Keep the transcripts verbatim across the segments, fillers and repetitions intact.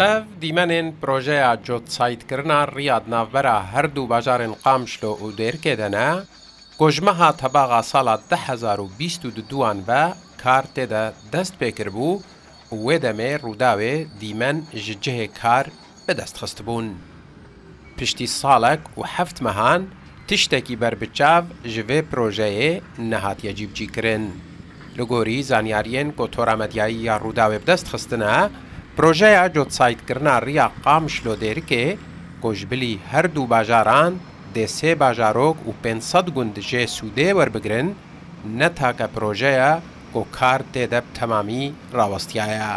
Ev dîmenên projeya cotsayîdkirina riya di navbera her du bajarên Qamişlo û Dêrikê de ne, ku ji meha tebaxa sala du hezar û bîst û duan ve kar tê de dest pê kiribû û wê demê Rûdawê dîmen ji cihê kar bi dest xistibûn. Piştî salek û heft mehan tiştekî berbiçav ji vê projeyê nehatiye cîbicîkirin. Li gorî zanyariyên ku Tora Medyayî ya Rûdawê bi dest xistine, projeya cotsayîdkirina riya Qamişlo Dêrikê ku ji bilî her du bajaran dê sê bajarok û pênc sed gund jê sûdê werbigirin, ne take proje ye ku kar tê de bi temamî rawestiyaye.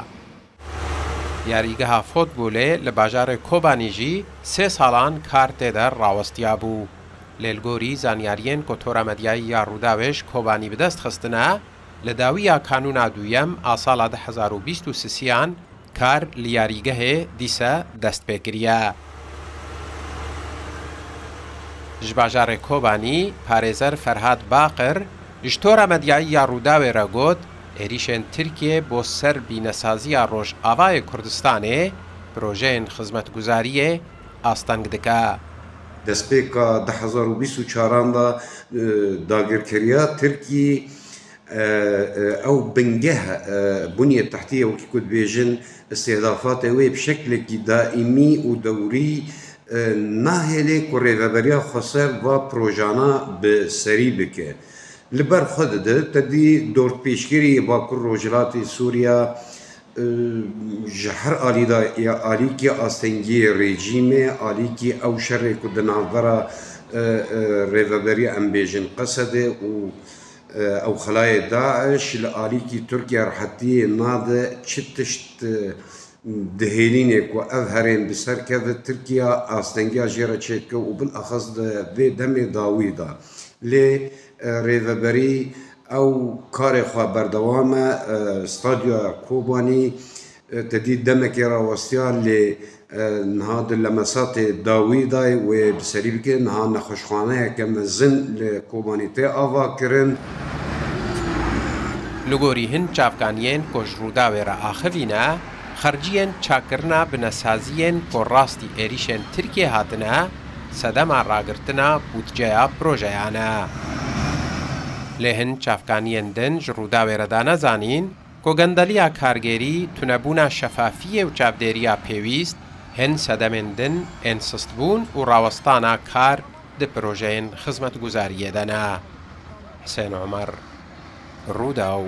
Yarîgeha fotbolê li bajarê Kobanî jî sê salan kar tê de rawestiya bû. Lê li gorî zanyariyên ku Tora Medyayî ya Rûdawê ji Kobanî bi dest xistine, li dawiya kanûna duyem a sala du hezar û bîst û sisiyan kar li yarîgehê dîse dest pê kiriye. Ji bajarê Kobanî, parêzer Ferhad Baqir ji Tora Medyayî ya Rûdawê re got, êrîşên Tirkiyê bo ser bînesaziya Rojavayê Kurdistanê projeyên xizmetguzariyê asteng dike. Destpêka du hezar û bîst û çaran de, e, dagirkeriya Tirkî, e, e, ew bingeh, e, bunyê tehtiyê wekî ku dibêjin, îstihdafatê wê bi şeklekî daîmî û dewrî, e, nahêlê ku rêveberiya xweser va projana bi serî bike. Li ber xwe dide, te dî dordpêşgerî yê Bakur Rojhilatê Sûriya, e, ji her alî de ya alîkî astengiyê rejîmê, alîkî ew şerê ku di navbera, e, e, rêveberiya em bêjin Qesedê û, e, ew xelayê DAIŞ, li alîkî Tirkiye rehetiyê nade çi tişt, e, dihêlînê ku ev herêm bi ser keve Tirkiye astengiya jê re çêdike û bilaxas di vê demê dawî de. Lê, e, rêveberî ew karê xwe berdewam e, e, stadyoya Kobanî, e, te dî demekê rawestiya lê, e, niha di lemesatê dawî dayê wê bi serî bike. Niha nexweşxaneyeke mezin li Kobanî tê avakirin. Li gorî hin çavkaniyên ku ji Rûdawê re axivîne, xerciyên çakkirina binesaziyên ku rastî êrîşên Tirkiyê hatine, sedema ragirtina budceya projeyan e. Lê hin çavkaniyên din ji Rûdawê re dane zanîn ku gendeliya kargêrî, tunebûna şefafiyê û çavdêriya pêwîst, hin sedemên din ên sistbûn û rawestana kar di projeyên xizmetguzariyê de ne. Hisên Omer, Rûdaw.